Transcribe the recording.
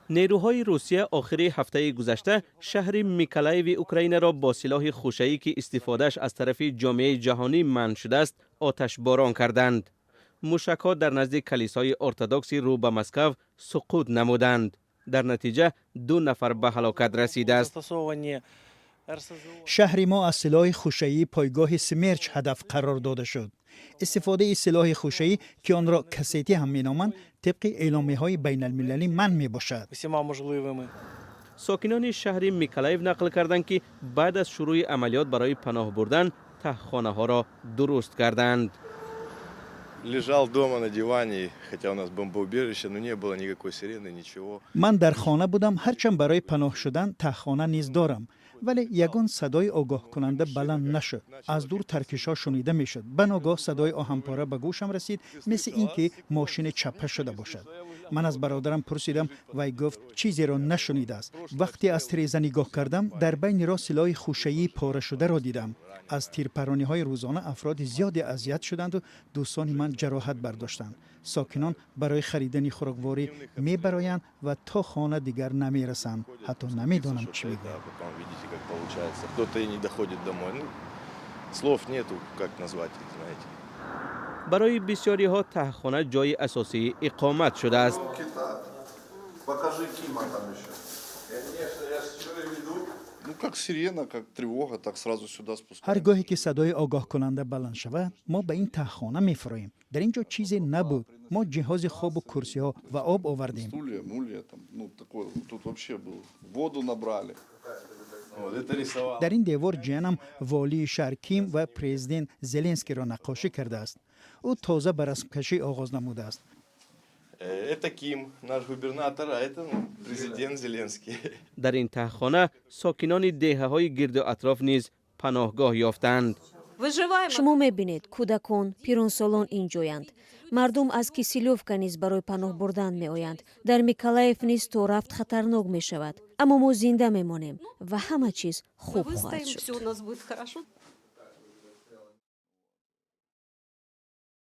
Нерӯҳои Русия охири ҳафтаи гузашта шаҳри Миколаеви Украинаро бо силоҳи хушаӣ, ки истифодааш аз тарафи ҷомеаи ҷаҳонӣ манъ шудааст, оташборон карданд. Мушакҳо дар назди калисои ортодокси рӯ ба Москав суқут намуданд. Дар натиҷа ду нафар ба ҳалокат расидааст. Шаҳри мо аз силоҳи хушаии пойгоҳи Смерч ҳадаф қарор дода шуд. Истифодаи силоҳи хушаӣ, ки онро касетӣ ҳам меноманд, тибқи эъломияҳои байналмилалӣ манъ мебошад. Сокинони шаҳри Миколаев нақл карданд, ки баъд аз шурӯи амалиёт барои паноҳ бурдан таҳхонаҳоро дуруст карданд. Лежал дома на диване, хотя у нас бомбоубежище, но не было никакой сирены, ничего. Ман дар хона будам, ҳарчанд барои паноҳ шудан таҳхона низ дорам, вале ягон садои огоҳкунанда баланд нашуд. Аз дур таркишҳо шунида мешуд. Ба ногоҳ садои оҳанпора ба гӯшам расид, мисли ин ки мошине чаппа шуда бошад. Ман аз бародарам пурсидам, вай гуфт, чизеро нашунидааст. Вақте аз тиреза нигоҳ кардам, дар байни роҳ силоҳи хушаии порашударо дидам. Аз тирпарониҳои рӯзона афроди зиёде азият шуданду дӯстони ман ҷароҳат бардоштанд. Сокинон барои харидани хӯрокворӣ мебароянд ва то хона дигар намерасанд. Ҳатто намедонам, чӣ бигӯям. Потом видите, как получается. Кто-то и не доходит домой. Ну, слов нету, как назвать их, знаете. Барои бисёриҳо таҳхона ҷои асосии иқомат шудааст. Покажи Кима там еще. Конечно, я все веду. Ну, как сирена, как тревога, так сразу сюда Ҳар спускаемся. гоҳе ки садои огоҳкунанда баланд шавад, мо ба ин таҳхона мефуроем. Дар ин ҷо чизе набуд. Мо ҷиҳози хобу курсиҳо ва об овардем. Стулья, мулья, там, ну, такое, тут вообще было. Воду набрали. Вот это рисовал. Дар ин девор ҷиянам волии шаҳр Ким ва президент Зеленскийро наққошӣ кардааст. Ӯ тоза ба расмкашӣ оғоз намудааст. Это Ким, наш губернатор, а это, ну, президент Зеленский. Дар ин таҳхона сокинони деҳаҳои гирду атроф низ паноҳгоҳ ёфтанд. Шумо мебинед, кӯдакон, пиронсолон ин ҷоянд. Мардум аз Киселёвка низ барои паноҳ бурдан меоянд. Дар Миколаев низ то рафт хатарнок мешавад, аммо мо зинда мемонем ва ҳама чиз хуб хоҳад шуд.